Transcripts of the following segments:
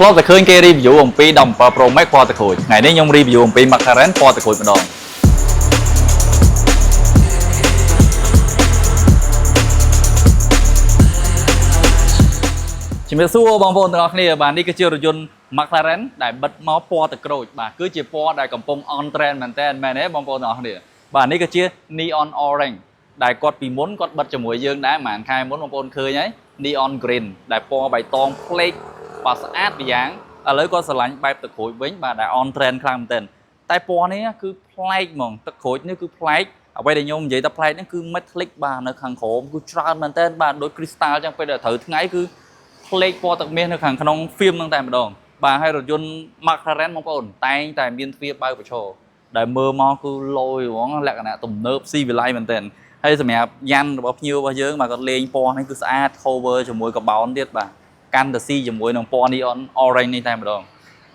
ធ្លាប់តែឃើញគេ review អំពី17 Pro Max ពណ៌ទឹកក្រូចថ្ងៃនេះខ្ញុំ review អំពី McLaren ពណ៌ទឹកក្រូចម្ដងជំរាបសួរបងប្អូនទាំងអស់គ្នាបាទនេះគឺជារថយន្ត McLaren ដែលបិទមកពណ៌ទឹកក្រូចបាទគឺជាពណ៌ដែលកំពុង on trend មែនតើមែនទេបងប្អូនទាំងអស់គ្នាបាទនេះគឺជា Neon Orange ដែលគាត់ពីមុនគាត់បិទជាមួយយើងដែរប្រហែលខែមុនបងប្អូនឃើញហើយ Neon Green ដែលពណ៌បៃតងផ្លេកបាទស្អាតម្យ៉ាងឥឡូវគាត់ស្រឡាញ់បែបទឹកក្រូចវិញបាទដែល on trend ខ្លាំងមែនទែនតែពណ៌នេះគឺប្លែកហ្មងទឹកក្រូចនេះគឺប្លែកអ្វីដែលខ្ញុំនិយាយថាប្លែកហ្នឹងគឺ metallic បាទនៅខាងក្រោមគឺច្រើនមែនទែនបាទដូច crystal ចឹងពេលដែលត្រូវថ្ងៃគឺ ផ្លេកពណ៌ទឹកមាសនៅខាងក្នុង film ហ្នឹងតែម្ដងបាទហើយរថយន្ត McLaren បងប្អូនតែងតែមានទ្វារបើកបញ្ឈរដែលមើលមកគឺលយហ្មងលក្ខណៈទំនើបស៊ីវិល័យមែនទែនហើយសម្រាប់យ៉ាន់របស់ភ្ញៀវរបស់យើងបាទគាត់លេងពណ៌នេះគឺស្អាត cover ជាមួយកបោនទៀតបាទកាន់តែស៊ីជាមួយនឹងពណ៌ neon orange នេះតែម្ដង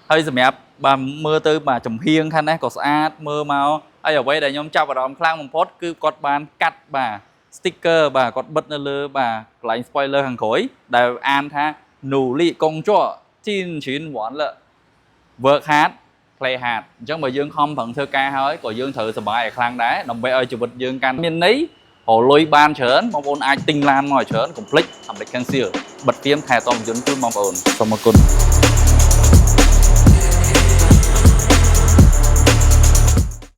ហើយសម្រាប់បាទមើលទៅបាទចំហៀងខាងនេះក៏ស្អាតមើលមកហើយអ្វីដែលខ្ញុំចាប់អារម្មណ៍ខ្លាំងបំផុតគឺគាត់បានកាត់បាទ sticker បាទគាត់បិទនៅលើបាទកន្លែង spoiler ខាងក្រោយដែលអានថា努力工作尽情玩乐 work hard, play hard អញ្ចឹងបើយើងខំប្រឹងធ្វើការហើយក៏យើងត្រូវសប្បាយឲ្យខ្លាំងដែរដើម្បីឲ្យជីវិតយើងកាន់មានន័យរកលុយបានច្រើនបងប្អូនអាចទិញឡានមកឲ្យច្រើនកុំភ្លេច American Seal បិទហ្វៀមថែទាំយន្តជូនបងប្អូនសូមអរគុណ។